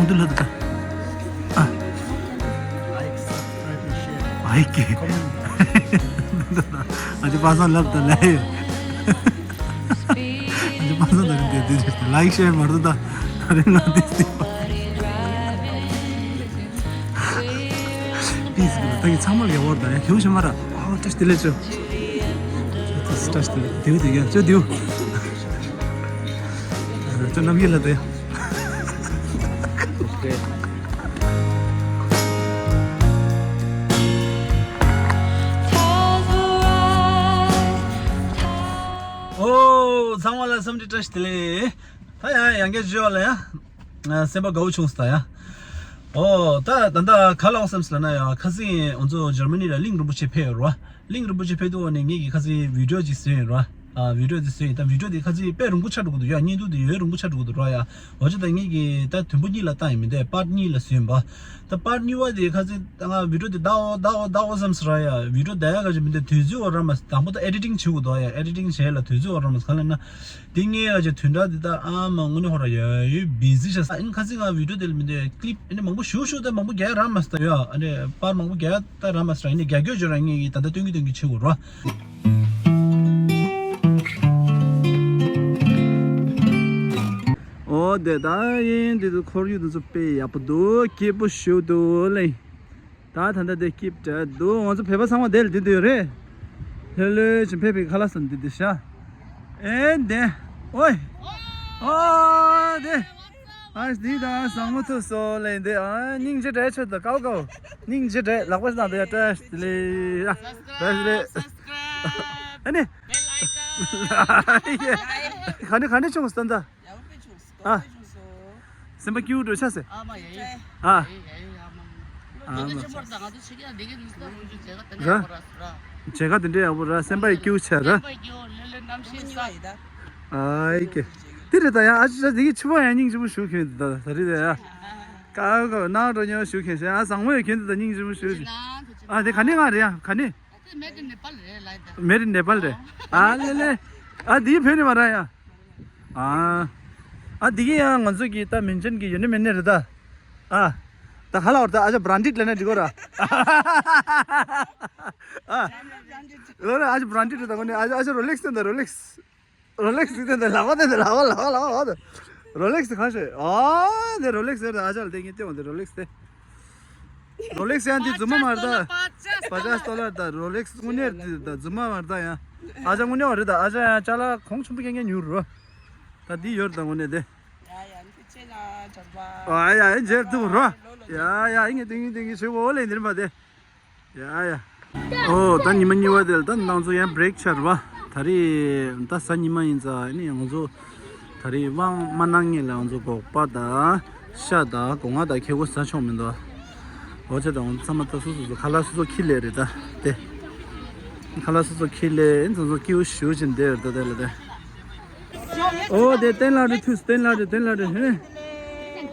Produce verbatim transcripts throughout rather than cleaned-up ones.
འདུག་ལ་འདུག་ད། ཨ། ཨའི་ཀེ། ཨ་ཅེ་པ་སངས་ལབ་ད་ལེ། ཨ་ཅེ་པ་སངས་ད་རིང་དེ་དེ་དེ་ལའིག་ཤེར་མར་འདུག་ད། ད་རིང་ང་དེ་དེ། པིས་གི་ད་གི་ཚང་མ་ལ་ཡག་པོ་རེད་ད་ཡ། ཁྱེའུ་ཞིག་མ་ར། ཨོ་བཀྲ་ཤིས་བདེ་ལེགས་ཅོ། བཀྲ་ཤིས་བདེ་ལེགས། དེའུ་དེ་ག་ཅོ་དེའུ། ཅོ་རྣམ་རྒྱལ་ལ་དེ། ཨོ། ཚང་མ་ལ་འཚམས་འདྲི་བཀྲ་ཤིས་བདེ་ལེགས། ད་ཡང་ཡང་བསྐྱར་བརྗོད་ལ་ཡ། ཨ། སེམས་པ་དགའ་བོ་བྱུང་སོང་ད་ཡ། ཨོ། ད་ད་ལྟ་ག་ལ་འོང་སེམས་སོང་ལབ་ན་ཡ། ཁ་སང་ང་ཚོ་འཇར་མ་ནི་ལ་གླིང་རིན་པོ་ཆེ་ཕེབས་ཡོད་རེད་བ། གླིང་རིན་པོ་ཆེ་ཕེབས་དུས་ནས་ངེད་ཀྱིས་ཁ་སང་བི་ཌི་ཡོ་ཅིག་བཟོས་ཡོད་རེད་བ། ཨ། བི་ཌི་ཡོ་ཅིག་བཟོས་ཡིན། ད་བི་ཌི་ཡོ་དེ་ཁ་སང་དཔེ་རིང་པོ་ཆགས་འགྲོ་གི་འདུག་ཡ། བརྙན་ཐུང་དེ་ཡོད་རིང་པོ་ཆགས་འགྲོ་གི་འདུག་ར་ཡ། འོ་ཅི་ད་ངེད་ཀྱིས་ད་དུམ་བུ་གཉིས་ལ་བཏང་ཡིན་མི་འདུག་པར་གཉིས་ལ་བཟོས་ཡིན་པ། ད་པར་གཉིས་པ་དེ་ཁ་སང་ད་ང་བི་ཌི་ཡོ་དེ་ལྟ་འོ་ལྟ་འོ་ལྟ་འོ་བསམ་སོང་ར་ཡ། བི་ཌི་ཡོ་ད་ཡ་ག་ཅིག་མི་འདུག་དུས་ཚོད་འོ་ར་མ་སོང་། དང་པོ་ད་ཨེ་ཌི་ཊིང་བྱེད་དགོས་འདུག་ཡ། ཨེ་ཌི་ཊིང་བྱེད་ལ་དུས་ཚོད་འོ་ར་མ་སོང་ག་ལབ་ན། དེ་ངས་ཡ་ཅིག་དོན་དག་འདི་ད་ཨ་མ་དངོས་གནས་ཧོ་ར་ཡ་ཡོད་བི་ཟི་ཤ་ས་ཨིན། ཁ་སང་ང་བི་ཌི་ཡོ་དེ་ལ་མི་འདུག་ཀི་ལིབ་ཨ་ནི་མང་པོ་ཞུ་ཞུ་ད་མང་པོ་རྒྱག་ར་མ་སོང་ད་ཡ། ཨ་ནི་པར་མང་པོ་རྒྱག་ད་ར་མ་སོང་ར། ཨ་ནི་རྒྱག་རྒྱུ་ཅོ་ར་ངས་ཡི་ད་ལྟ་སྟོན་གི་སྟོན་གི་བྱེད་དགོས་ར། ཨོ་དེ་ད་ཡིན་དེ་ཚོ་ཁོར་ཡུག་དེ་ཚོ་དཔེ་ཡག་པོ་འདུག་སྐྱིད་པོ་ཞེ་པོ་འདུག་ལེ། ད་ད་ལྟ་དེ་སྐྱིད་དྲགས་འདུག་ང་ཚོ་བོད་པ་ཚང་མ་དེ་ལ་བསྡད་དུ་ཡོད་རེད། ལྷོད་ལྷོད་ཅིག་ཕེབས་པའི་ཁ་ལག་ཟ་འདི་འདི་ཤ། ཨེ་འདེ། ཨོའི། ཨོ་དེ། ཨ་འདི་ད་བཟང་མོ་ཐུག་སོང་ལེ་འདི། ཨ་སྙིང་རྗེ་དྲགས་ཆོད་དོ་ཀའོ་ཀའོ། སྙིང་རྗེ་དྲགས། ལག་པ་ཞིག་བཏང་དེ་ཡ་བཀྲ་ཤིས་བདེ་ལེགས། ཨ་བཀྲ་ཤིས་བདེ་ལེགས། ཨ་ནི། ག་འདྲ་ག་འདྲ་བྱུང་སོང་ད། ཨ། སེམས་པ་སྐྱིད་པོ་འགྲོ་ཆ་སེ། ཨ། ཨ། ར། བྱེད་ག་དེ་འདྲ་ཡག་པོ་ར། སེམས་པ་ཡི་སྐྱིད་པོ་ཆ་ར། ཨ་ཡི་ཀེ། དེ་རེད་ད་ཡ། ཨ་ཅི་ཅི་དེ་གི་ཕྱུ་པ་ཡ་སྙིང་རྗེ་པོ་ཞུ་མཁན་དེ་ད་ད་རེད་ད་ཡ། ཀ་ཀ་ནང་འགྲོ་ཉོ་ཞུ་མཁན་ཞེ་ཨ་བཟང་མོ་ཡོད་མཁན་དེ་ད་སྙིང་རྗེ་པོ་ཞུ་ཞེ། ཨ་དེ་ག་ནས་ང་རེད་ཡ་ག་ནས། མེ་རི་ནེ་པལ་རེད་ལ་ད། མེ་རི་ནེ་པལ་རེད། ཨ་ལེ་ལེ། ཨ་དེ་བོད་ནས་མ་ར་ཡ། ཨ། ཨ་འདི་གི་ཡང་ང་ཚོ་གི་ད་མིང་ཅན་གི་ཡོད་ནི་མེད་ནི་རེད་ད། ཨ། ད་ཧ་ལ་བར་ད་ཨ་ཅག་བྷ་རན་ཌེཌ་ལབ་ན་འགྲིག་གོ་ར། ཨ། ལོ་ར་ཨ་ཅག་བྷ་རན་ཌེཌ་རེད་ད་ངོ་ནི་ཨ་ཅག་ཨ་ཅག་རོ་ལེགས་ད་རོ་ལེགས། རོ་ལེགས་ད་ལ་བ་ད་ལ་བ་ལ་བ་ལ་བ་ད། རོ་ལེགས་གང་ཤེས། ཨ་ནི་རོ་ལེགས་ཟེར་ད་ཨ་ཅག་ལ་དེ་ངས་བལྟས་འོང་དེ་རོ་ལེགས་དེ། རོ་ལེགས་ཡང་འདི་རྫུན་མ་མ་རེད་ད། པ་ཅག་སྟོ་ལར་ད་རོ་ལེགས་དངོས་གནས་རེད་ད། རྫུན་མ་མ་རེད་ད་ཡང་། ཨ་ཅག་དངོས་གནས་བ་རེད་ད། ཨ་ཅག་ཡང་ཅ་ལག་གོང་ཆེན་པོ་རྐྱང་རྐྱང་ཉོས་རོ། ད་འདི་ཡོད་རེད་ད་དངོས་གནས་དེ། ཡ་ཡ་འདི་ཅེ་ན་ཇོར་བ། ཨ་ཡ་ཡ་འཇེར་ཐུབ་རོ། ཡ་ཡ་ཨི་ངས་ཏིང་ཏིང་ཞུ་གོ་ལེ་འདིར་མ་དེ། ཡ་ཡ། ཨོ་ད་ཉི་མ་གཉིས་པ་དེ་ལ་ད་ནང་ཚོ་ཡང་བྷི་རེག་ཆགས་རེད་བ། ད་རེས་ད་གཟའ་ཉི་མ་ཡིན་ཙང་ཨ་ནི་ང་ཚོ་ད་རེས་དབང་མ་གནང་ངེས་ལ་ང་ཚོ་སྒོག་པ་དང་ཤ་དང་སྒོ་ང་དང་ཁེ་གོ་ཟ་ཆོག་མི་འདུག་འོ་ཚེ་དང་ཚང་མ་ད་སོ་སོ་སོ་ཁ་ལག་སོ་སོ་ཁྱི་ལས་རེད་ད་དེ། ཁ་ལག་སོ་སོ་ཁྱི་ལས་ཚོ་སོ་སྐྱིད་པོ་ཞུ་བཞིན་བསྡད་རེད་ད་དེ་ལ་དེ། ཨོ་དེ་བསྟན་ལགས་རེད་ཐུས་བསྟན་ལགས་རེད་བསྟན་ལགས་རེད་ཧེ།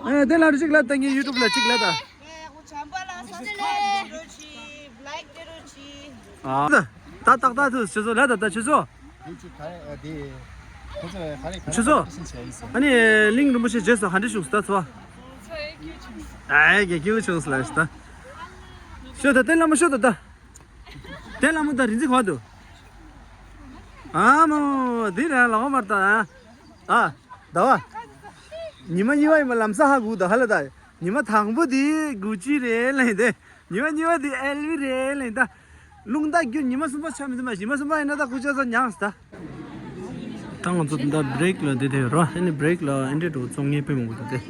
ཨེ་བསྟན་ལགས་རེད་གཅིག་ལབ་ད་ངའི་ཡུ་ཊུབ་ལ་གཅིག་ལབ་ད། ཨ། ད་ཏག་ཏག་ཐུག་ཆུ་ཚོད་ལ་ད་ད་ཆུ་ཚོད། ཆུ་ཚོད། ཨ་ནི་གླིང་རིན་པོ་ཆེ་རྗེས་སུ་ག་འདྲ་བཞུགས་ད་ཚོ། ཨ་ཡ་སྐྱིད་པོ་བྱུང་སོང་ལ་ཤི་ད། ཤོད་ད་བསྟན་ལྷ་མོ་ཤོད་ད་ད། བསྟན་ལྷ་མོ་ད་རིན་ཆེན་ག་པར་འདུག་ཨ་མོ་འདི་ར་ལོག་མར་ད། ཨ། ཟླ་བ། ཉི་མ་གཉིས་པ་ཡིན་པ་ལམ་སང་ཧ་གོ་ད་ཧ་ལ་ད། ཉི་མ་དང་པོ་དེ་གུ་ཅི་རེད་ལབ་ཡིན་ཏེ། ཉི་མ་གཉིས་པ་དེ་ཨེལ་ཝི་རེད་ལབ་ཡིན་ད། རླུང་རྟ་རྒྱུ་ཉི་མ་གསུམ་པ་ཆགས་མི་ཐུབ་མ། ཉི་མ་གསུམ་པ་ཡིན་ན་ད་སྐུ་ཅག་ཚོ་མྱངས་ད། ད་ང་ཚོ་འདི་འདྲ་བྷི་རེག་ལ་བསྡད་དེ་ཡོད་ར། ཨ་ནི་བྷི་རེག་ལ་ཨེ་འདྲས་འགྲོ་བཙོང་ངེས་དཔེ་མང་པོ་འདུག་སྟེ།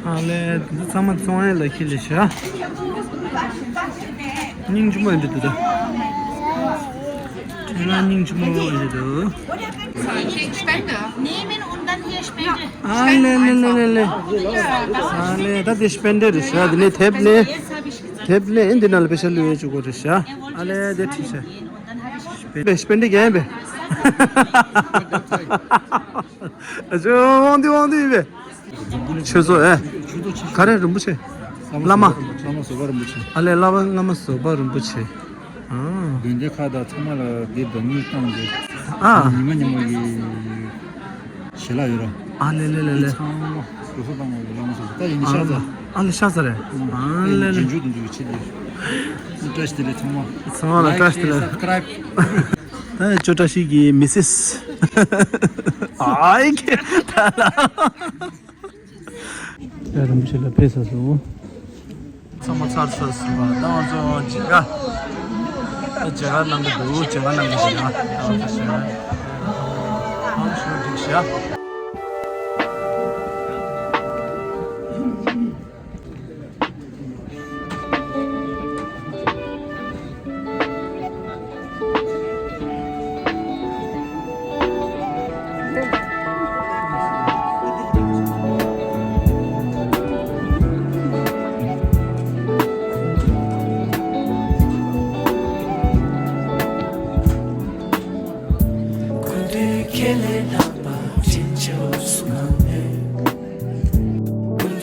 ཨ་ལས་འདི་ཚོ་ཚང་མ་བཙོང་ཡས་ལ་ཁྱི་ལས་བྱ། སྙིང་རྗེ་མོ་ཨེ་འདྲས་འདུག་ད། ཁྱེད་རང་སྙིང་རྗེ་མོ་ཨེ་འདྲས་འདུག་ཨ་ལེ་ལེ་ལེ་ལེ་ལེ། ཨ་ལེ་ད་དེ་སྤེན་ཌེ་རེད་ཤག་དེ་ནས་དེབ་ལེན། དེབ་ལེན་འདི་ནང་ལ་པེ་ཤ་ལུས་ཡོད་བཅུག་གོ་རེད་ཤག་ཨ་ལེ་དེ་ཁྲིད་ཤག་སྤེན་ཌེ་རྒྱན་པས། ཨ་ཅོ་དབང་འདུས་དབང་འདུས་ཡིན་པས། ཆོས་ཚོགས་ཨེ། ག་རེ་རིན་པོ་ཆེ། བླ་མ། བླ་མ་བཟོད་པ་རིན་པོ་ཆེ། ཨ་ལེ་བླ་མ་བླ་མ་བཟོད་པ་རིན་པོ་ཆེ། ཨ། དགོན་སྡེ་ཁག་དང་ཚང་མ་ལ་འདི་བདག་ཉིད་བཏང་སྟེ། ཨ། ཉི་མ་ཉི་མ་གི་ཞལ་ལག་ཡོད་ར། ཨ་ལེ་ལེ་ལེ་ལེ། ཚང་མ། གོ་ས་བཏང་བ་ལ་ལོངས་སུ་ད་ཡིན་ཤ་ཚ། ཨ་ལ་ཤ་ཚ་རེད། ཨ་ལ་ལ། རྗེས་འཇུག་དུ་འཇུག་ཆེད་དུ། བཀྲ་ཤིས་བདེ་ལེགས་ཚང་མ། ཚང་མ་ལ་བཀྲ་ཤིས་བདེ་ལེགས། Like, share, subscribe. ད་ཅོ་བཀྲ་ཤིས་ཀྱི་མི་སིས། ཨའི་ཀེ་ད་ལ། ཡ་རིན་པོ་ཆེ་ལ་ཕེབས་ས་སོ། ཚང་མ་ཚར་ཚར་སོང་བ། ད་ང་ཚོ་མཇལ་ཁ། ད་མཇལ་ཁ་གནང་གི་འདུག་མཇལ་ཁ་གནང་གི་འདུག་ཡ། ད་ང་ཚོ་ཞེ་ཧམ་ཞུ་འགྲིག་ཤག་སྐུ་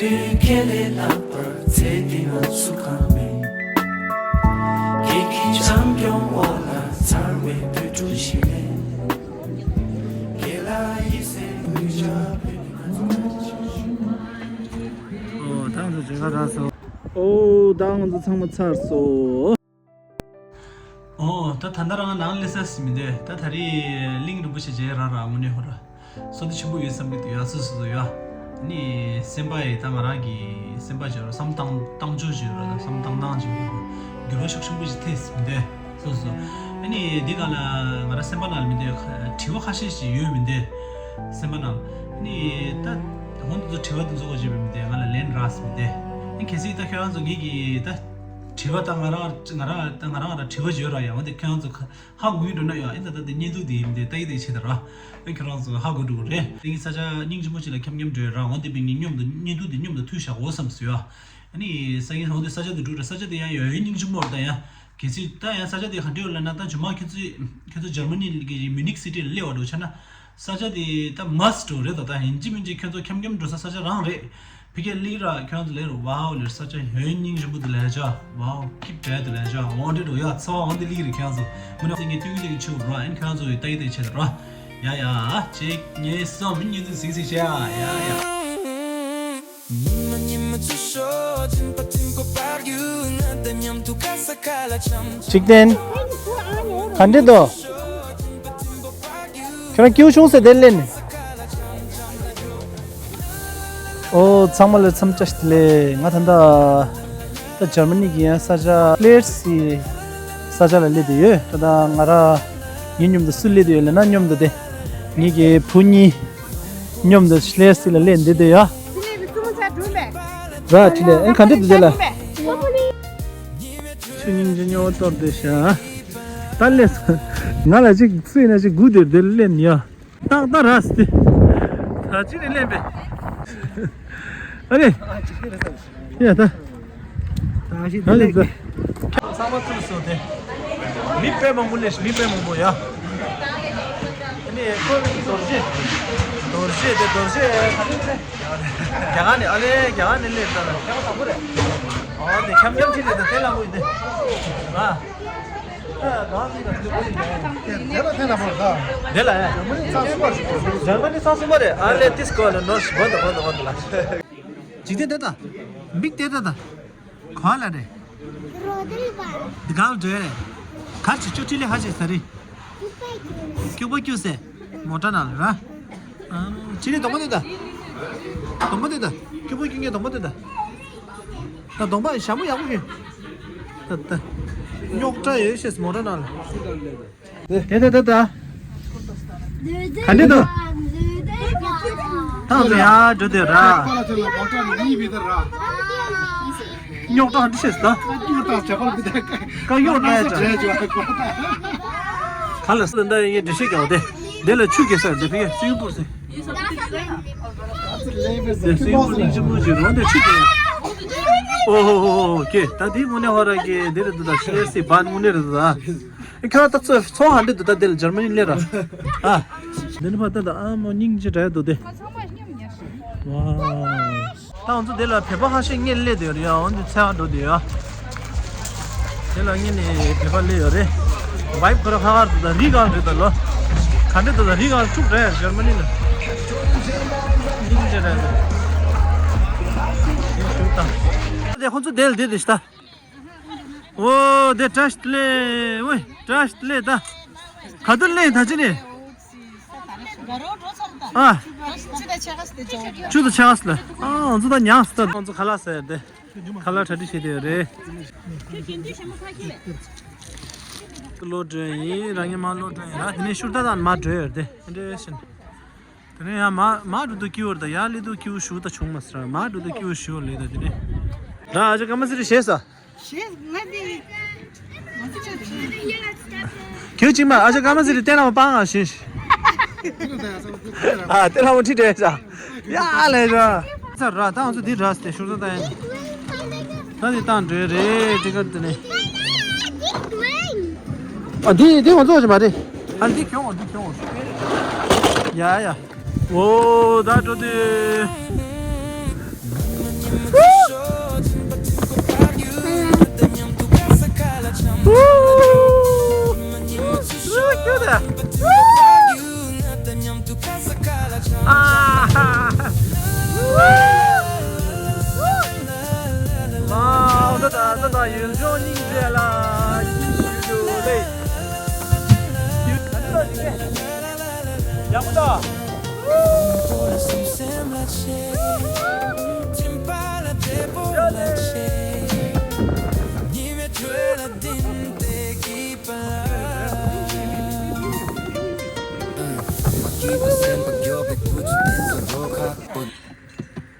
མདུན་ཁས་ལེན་ལྷག་པར་ཚེ་འདི་ང་སུ་གང་མེད། སྐྱེས་ཀྱི་བྱམས་སྐྱོང་འོག་ལ་འཚར་བའི་བོད་ཕྲུག་ཞིག་ལས། རྒན་ལགས་ཡིད་སེམས་གུས་ཕྱག་ཕུལ་ནས་ང་ཚོ་ཨོ་ད་ང་ཚོ་མཇལ་ཁ་རག་སོང་། ཨོ་ད་ང་ཚོ་ཚང་མ་ཚར་སོང་། ཨོ། ད་ད་ལྟ་རང་ནང་སླེབས་ས་ཟིན་མི་འདུག་ད་ད་རེས་གླིང་རིན་པོ་ཆེ་མཇལ་རག་ར་དངོས་གནས་ཧོ་ར། བསོད་བདེ་ཆེན་པོ་ཡོད་བསམ་གྱི་འདུག་ཡ། སོ་སོ་སོ་ཡ། ནི་སེམས་པ་ཡི་ད་ང་རང་གི་སེམས་པ་བརྗོད་ར་བསམ་བཏང་བཏང་བརྗོད་བརྗོད་ར་བསམ་བཏང་བཏང་བརྗོད་ར་འགྱུར་བ་ཤུགས་ཆེན་པོ་ཞིག་ཐེབས་ཟིན་མི་འདུག་སོ་སོ་སོ། ཨ་ནི་འདི་ག་ལ་ང་རང་སེམས་པ་ནང་ལ་མི་འདུག་དྲི་བ་ཁ་ཤས་ཤིག་ཡོད་མི་འདུག་སེམས་པ་ནང་ནི་ད་ཧོན་དུ་དྲི་བ་དེ་ཚོ་གོ་བརྗོད་མི་འདུག་ང་ལ་ལན་རག་ཟིན་མི་འདུག་ཨ་ནི་གལ་སྲིད་ད་ཁྱོད་རང་ཚོ་ངེད་ཀྱི་ད། དྲི་བ་དང་ང་རང་ང་རང་ད་ང་རང་ང་རང་དྲི་བ་བརྗོད་ར་ཡ། འོན་ཏེ་ཁྱེད་རང་ཚོ་ཧ་གོ་གི་འགྲོ་ན་ཡ། ཨེ་ད་ད་དེ་བརྙན་ཐུང་དེ་ཡིན་དེ་ལྟ་ཡི་དེ་ཆེད་དུ་ར། ཨེ་ཁྱེད་རང་ཚོ་ཧ་གོ་འགྲོ་གི་རེད། དེ་ཡིན་ས་ཆ་སྙིང་རྗེ་མོ་ཅིག་ལ་འཁྱམ་འཁྱམ་འགྲོ་ཡ་ར། འོན་ཏེ་བིང་ངི་སྙོམ་དུ་བརྙན་ཐུང་དེ་སྙོམ་དུ་མཐུད་བཞག་འོ་བསམ་སོ་ཡ། ཨ་ནི་ས་ཡིན་འོན་ཏེ་ས་ཆ་དེ་འགྲོ་ར། ས་ཆ་དེ་ཡང་ཡ་ཡོད་སྙིང་རྗེ་མོ་ར། ད་ཡ་གལ་སྲིད་ད་ཡང་ས་ཆ་དེ་ག་འདྲ་ཡོད་ལབ་ན། ད་ཇོ་མ་ཁྱེད་ཚོ་ཁྱེད་ཚོ་འཇར་མ་ནི་གི་མིའུ་ནིག་སི་ཊི་ལ་སླེབས་པ་འགྲོ་ཆ་ན། ས་ཆ་དེ་ད་མ་སི་ཊི་རེད། ད་ད་ཡིན་གཅིག་མིན་གཅིག་ཁྱོད་ཚོ་འཁྱམ་འཁྱམ་འགྲོ་ས་ས་ཆ་རང་རེད། ཕ་གིར་སླེབས་ར་ཁྱོད་ཚོ་ལེ་རུ་ཝའོ་ལེ་ས་ཆ་ཡོད་སྙིང་རྗེ་མོ་དེ་ལས་ཆ་ཝའོ་ཁྱི་བྲལ་དེ་ལས་ཆ་ཝའོ་འདྲེ་འགྲོ་ཡ་ཚོ་ཝའོ་འདི་སླེབས་རེད། ཁྱོད་ཚོ་མི་ན་ངས་ཏུས་ཏུས་ཆུ་ར་ཨན་ཁྱོད་ཚོ་ཡི་ད་ཡི་དེ་ཆེ་ར་ཡ་ཡ་གཅིག་གཉིས་གསུམ་མི་གཉིས་ཚིག་ཚིག་ཟིག་བྱས་ཡ་ཡ། འཇིག་རྟེན། ག་འདྲེ་དོ། ཁྱོད་རང་སྐྱིད་པོ་བྱུང་ཟེར་དེ་ལན། ཨོ་ཚང་མ་ལ་འཚམས་བཀྲ་ཤིས་བདེ་ལེགས། ང་ད་ལྟ་ད་འཇར་མ་ནི་གི་ཡང་ས་ཆ་ལེར་སི་ས་ཆ་ལ་སླེབས་བསྡད་ཡོད། ད་ལྟ་ང་ར་ངའི་མཉམ་དུ་སུ་སླེབས་བསྡད་ཡོད་ལབ་ན་མཉམ་དུ་དེ་ངེད་ཀྱི་བུ་གཉིས། མཉམ་དུ་ལེར་སི་ལ་སླེབས་འདི་དེ་ཡ། ར་ཁྲི་ལེ་ཨེ་ག་འདྲ་འདུག་དེ་ལ། ཆུ་སྙིང་རྗེ་སྨྱོ་གཏོར་དེ་ཤ། ད་ལེ་ང་ལ་ཅིག་ཚུད་ན་ཅིག་སྒུག་དེར་དེ་ལེན་ཡ། ཏག་ཏག་ར་སི་ཏི། ད་ཅི་རེ་ལེན་པས། ཨ་རེ། ཡ་ད། ད་ཞིག་ད་ལེ་ད། ཚང་མ་ཚུར་སོང་སྟེ། མི་དཔེ་མང་པོ་ལས་མི་དཔེ་མང་པོ་ཡ། ཨ་ནི་ཁོ་རྡོ་རྗེ། རྡོ་རྗེ་དེ་རྡོ་རྗེ་ག་ནས་ཚེ། རྒྱ་གར་ནས་ཨ་ལེ་རྒྱ་གར་ནས་སླེབས་ད་ལ་ཁྱད་པར་དང་པོ་རེད། ཨ་དེ་འཁྱམ་འཁྱམ་ཅིག་རེད་ད་དེ་ལ་མོ་ཡིན་ཏེ། ཨ། ད་གང་ནས་ལ་དེ་པོ་ཡིན་ཏེ། དེ་ལ་དེ་ལ་མོ་ད། དེ་ལ་ཨེ། འཇར་མ་ནི་ས་གསུམ་པ་རེད། ཨ་ལེ་ཏིས་གོ་ལ་ནོར་ཤི་བོ་ད་བོ་ད་བོ་ད་ལ། འཇིག་རྟེན་དེ་ད། མིག་དེ་ད་ད། གང་ལ་རེད། འདི་གང་ལ་འགྲོ་ཡ་རེད། གར་ཅིག་ཅོ་ཅི་ལི་ཧ་ཅིག་ས་རི། སྐྱུག་པ་སྐྱུག་སེ། མོ་ཊ་ནང་ལ་ར། ཨ་ཅི་ལི་གདོང་པ་དེ་ད། གདོང་པ་དེ་ད། སྐྱུག་པ་སྐྱུག་ངའི་གདོང་པ་དེ་ད། ད་གདོང་པ་ཞྭ་མོ་ཡག་པོ་གྱོན། ད་ད། རྙོག་དྲ་ཡོད་ཤེས་མོ་ཊ་ནང་ལ། དེ་ད་ད་ད། ག་འདྲ་འདུག་ད་ཡ་འགྲོ་དེ་ར། རྙོག་དྲ་འདི་ཤེས་ད། ཀ་ཡོག་ད་ཡ་ཅག་ག་ལ་སི་ད་ཡ་འདྲི་ཤེས་ཀྱང་དེ། དེ་ལ་ཆུ་གེ་སར་དེ་ཕི་སིང་པུར་སེ། དེ་སིང་པུར་ནི་ཅི་མོ་ཅི་རོ་འདི་ཆུ་གེ། ཨོ་ཧོ་ཧོ་ཧོ་ཀེ་ད་དེ་དངོས་གནས་ཧོ་ར་ཀེ་འདི་རེད་འདུག་ད་ཤི་ལེ་སི་བན་དངོས་གནས་རེད་འདུག་ད། ཁྱོད་ད་ཚོ་ཚོང་ཧ་འདྲེ་འདུག་ད་དེ་ལ་འཇར་མ་ནི་སླེབས་ར། ཨ། འདི་ནི་ཕ་ད་ད་ཨ་མོ་སྙིང་རྗེ་དྲག་འདུག་དེ། ཝའོ། ད་ང་ཚོ་དེ་ལ་བོད་པ་ཁ་ཤས་སྔས་སླེབས་བསྡད་ཡོད་རེད་ཡ། འོན་ཏེ་ཚེ་ཧ་འགྲོ་བསྡད་ཡོད་ཡ། དེ་ལ་སྔས་ནས་བོད་པ་སླེབས་ཡོད་རེད། བའིབ་ཁོ་ར་ཁ་ཁར་འདུག་ད་རི་སྒང་རེད་ད་ལོ། ག་འདྲེ་འདུག་ད་རི་སྒང་ཅུག་རེད་འཇར་མ་ནི་ལ། སྙིང་རྗེ་དྲག་འདུག་དེ་ཁོང་ཚོ་དེ་ལ་དེ་དེ་ཤི་ད། འོ་དེ་བཀྲ་ཤིས་བདེ་ལེགས། ཝེ་བཀྲ་ཤིས་བདེ་ལེགས་ད། ག་དུས་ལེན་ད་ཅི་ནས། ཨ། བཅུ་དང་ཕྱེད་ཀ་ལ། ཨ་ང་ཚོ་ད་ཉག་སི་ད་ང་ཚོ་ཁ་ལག་ཟེར་དེ། ཁ་ལག་གྲ་སྒྲིག་བྱེད་དེ་ཡོད་རེད། ལོག་འགྲོ་ཡིན། རང་ཉིད་མར་ལོག་འགྲོ་ཡིན་ར། དེ་ནས་ཤུར་ད་དང་མར་འགྲོ་ཡོད་རེད་དེ། འདྲེ་བཞིན། དེ་ནས་ཡང་མར་མར་འགྲོ་དུས་སྐྱིད་པོ་རེད་ད། ཡར་སླེབས་དུས་སྐྱིད་པོ་ཞེ་དྲག་བྱུང་མ་སོང་ར། མར་འགྲོ་དུས་སྐྱིད་པོ་ཞེ་པོ་ལེགས་ད་དེ་ནས། ར་ཨ་ཅག་ཀ་མ་སི་རི་ཞེས་ས། ཞེས་ང་དེ། ཁྱོད་ཅིག་མ་ཨ་ཅག་ཀ་མ་སི་རི་བསྟན་ལ་མ་སྤང་ང་ཞེས། ཨ་བསྟན་ལ་མ་ཁྲིད་བྲལ་ས། ཡ་ལས་ར། ཚ་ར་ད་ང་ཚོ་འདི་ར་སྟེ་ཤུར་ཚ་ད་ཡིན། ད་འདི་བཏང་འགྲོ་རེད་ཏི་ཀེ་ཊི་དེ་ནས། ཨ་འདི་འདི་ང་ཚོ་བ་ཞིག་མ་རེད། ཨ་འདི་གྱོང་འོ་འདི་གྱོང་འོ། ཡ་ཡ། འོ་ད་འགྲོ་དུས། ཨ། ཝའོ། ད་ད་ད་ད་ཡུལ་ལྗོངས་སྙིང་རྗེ་ལ་ཡུལ་ལྗོངས་ལས། ཡག་པོ་ད།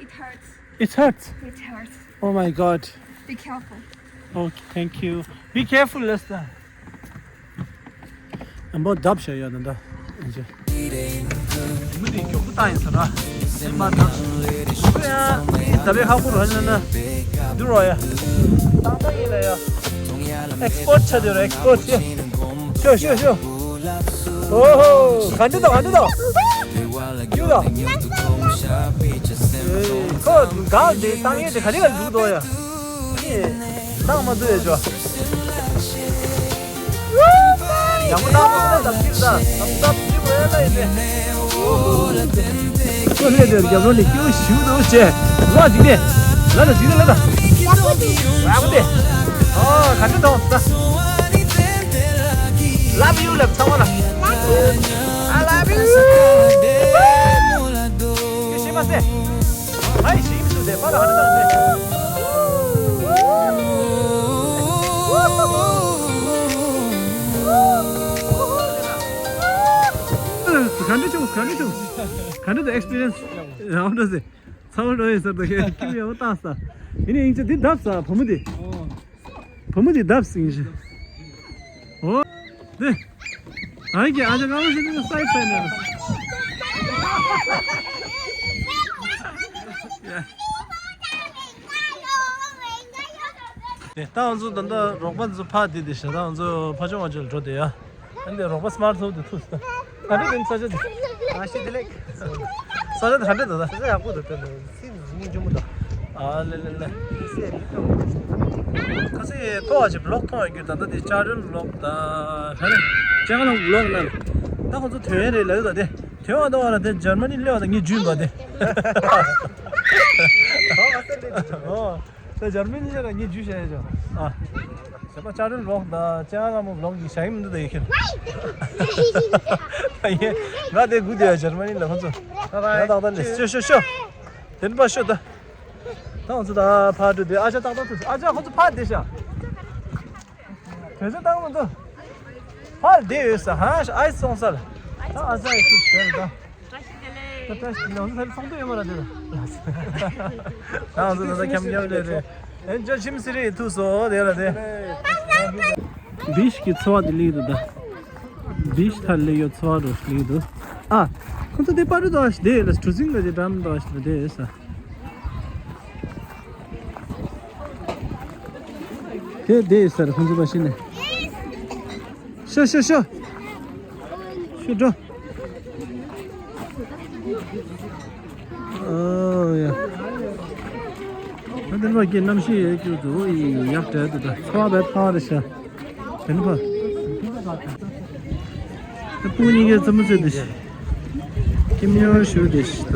It hurts. It hurts. It hurts. Oh my God. Be careful. Okay, thank you. Be careful, Lester. ཨ་མོ་བརྡབ་བྱས་ཡོད་ད་ད། མི་དེ་མགྱོགས་པོ་བཏང་ཡིན་ས་ར། སེམས་མ་བརྡབ། ཁོ་ཡང་ད་བའི་ཧ་གོ་ར་ན་ན། འདུག་རོགས་ཡ། ཏང་ཏང་ཡིན་ལ་ཡ། ཨེག་སི་པོར་ཊི་ཆགས་བསྡད་ར་ཨེག་སི་པོར་ཊི་ཆགས། ཤོ་ཤོ་ཤོ། ཨོ་ཧོ། ག་འདྲ་དང་ག་འདྲ་དང་། ཡུ་དང་། ཁོ་གང་དེ་བཏང་ཡས་དེ་ག་ནས་ག་འདུག་དོ་ཡ། བཏང་མ་ཐུབ་ཡ་ཅོ། ཡག་པོ་བཏང་མ་ཐུབ་ན་དམ་ཁྱེར་ད། དམ་དམ་ཁྱེར་བས་ལ་ཡིན་ཏེ། ཁོ་སླེབས་དེར་རྒྱབ་ལོགས་ནས་སྐྱིད་པོ་ཞིག་འདུག་ཅེས། ལ་འཇིགས་ནས། ལ་ལ་འཇིགས་ནས་ལ་ད། ཡག་པོ་དེ། ཨོ་ག་འདྲ་དང་ད། Love you ལབ་ཚང་མ་ལ། I love you. ཁྱོད་ཤེས་མ་ཟད། ཨའི་ཞིམ་སུ་དེ་པ་ལ་ཧ་ན་དང་དེ། ག་འདྲ་བྱུང་། ག་འདྲ་བྱུང་། ག་འདྲ་དང་ཨེག་སི་པི་རི་ཡན་སི་ཡག་པོ་འདྲ་ཟེར། ཚ་བོ་འགྲོ་ཡིན་ཟེར་དུས་ཁྱིམ་ཡག་པོ་བཏང་ས། ཡིན་ནའི་ཡིན་ཅི་འདི་བརྡབས་ས་བུ་མོ་འདི། བུ་མོ་འདི་བརྡབས་ཟིན་ཞིང་། འོ། འདི། ཨ་ཡིག་གི་ཨ་ཅག་ཀ་མ་སི་རི་ནི་སའི་སའི་ནས། དེ་ད་ང་ཚོ་ད་ལྟ་རོགས་པ་ཚོ་ཕར་དེ་དེ་ཤ་ད་ང་ཚོ་ཕ་ཆུང་བ་ཅིག་ལ་འགྲོ་དེ་ཡ། ཨ་འདི་རོགས་པ་སི་མར་ཐོབ་དེ་ཐུག་ས། ག་འདྲ་དེ་ས་ཆ་དེ། ཨ་ཤི་དེ་ལེགས། ས་ཆ་དེ་ག་འདྲ་དེ་ད། ས་ཆ་ཡག་པོ་འདུག་དེ་ནི་སི་ནི་སྙིང་རྗེ་མོ་དང་། ཨ་ལེ་ལེ་ལེ། སི་ཡ་མི་ཐོབ་ཁ་སི་ཐོ་བ་ཅིག་བི་ལོག་མཐོང་ཡོད་རྒྱུ་ད་ལྟ་དེ་ཅ་རིལ་བི་ལོག་ད། ཧ་རེ། ཅ་ག་ལ་བི་ལོག་ན། ད་ཁོ་ཚོ་ཐོན་ཡས་རེད་ལབ་ད་དེ། ཐོན་བ་ད་བ་ལ་དེ་འཇར་མ་ནི་སླེབས་བ་ད་ངས་འཇུས་པ་དེ། ཨོ། ད་འཇར་མ་ནི་སླེབས་ད་ངས་འཇུས་བྱས་ཡ་ཅོ། ཨ། ཞེ་པོ་ཅ་རིལ་བི་ལོག་དང་ཅ་ལ་མོ་བི་ལོག་གི་ཞག་ཡིན་འདུག་ད་ཡོད་ཁྱེར། ད་ཡིན། ང་དེ་སྒུག་བསྡད་ཡ་འཇར་མ་ནི་ལ་ཁོ་ཚོ། ང་ཏག་ཏག་ལས་ཤོ་ཤོ་ཤོ། དེ་ནི་པ་ཤོ་ད། ད་ང་ཚོ་ད་ཕར་འགྲོ་དུས་ཨ་ཅག་ཏག་ཏག་ཐུག་ཨ་ཅག་ཁོ་ཚོ་ཕར་བསྡད་ཤག་དེ་ཚོ་ཏག་མ་འདུག་ཕར་བསྡད་ཡོད་ས་ཧ་ཨའི་སོང་ས་ལ། ད་ཨ་ཅག་ཡི་ཐུག་ཟེར་ད། ད་བཀྲ་ཤིས་བདེ་ལེགས། ཚོགས་འདུ་ཡོད་མ་རེད་དེ་ལ། ད་ང་ཚོ་ད་ལྟ་འཁྱམ་འཁྱམ་རེད་རེད། ཨེ་ཅོ་ཁྱིམ་སི་རི་ཐུག་སོང་དེ་ལ་དེ། བིཤ་གི་འཚོ་བ་དེ་ལེགས་འདུག་ད། བིཤ་ཐ་ལེ་ཡོད་འཚོ་བ་རུ་ལེགས་འདུག་ཨ། ཁོ་ཚོ་དེ་པར་རུ་དོ་ཨ་ཤི་དེ་ལ་གྲུ་གཟིངས་ག་ཅེ་འགྲམ་དོ་ཨ་ཤི་དེ་ས། དེ་དེ་ས་ར་ཁོ་ཚོ་པ་ཤི་ནས། ཤོ་ཤོ་ཤོ། ཤོ་འགྲོ། ཨོ་ཡ། ད་འདིར་བ་སྐྱེ་གནམ་གཤིས་ཡོད་རྒྱུ་འདུག་ཡག་དྲག་འདུག་ད་ཚོ་བ་བས་ཕ་རེ་ཤ། དེ་ནི་ཕ། ད་སྤུན་གཉིས་ཀའི་རྩེད་མོ་རྩེ་དེ་ཤི། ཁྱིམ་ཉོ་ཞུ་དེ་ཤི་ད།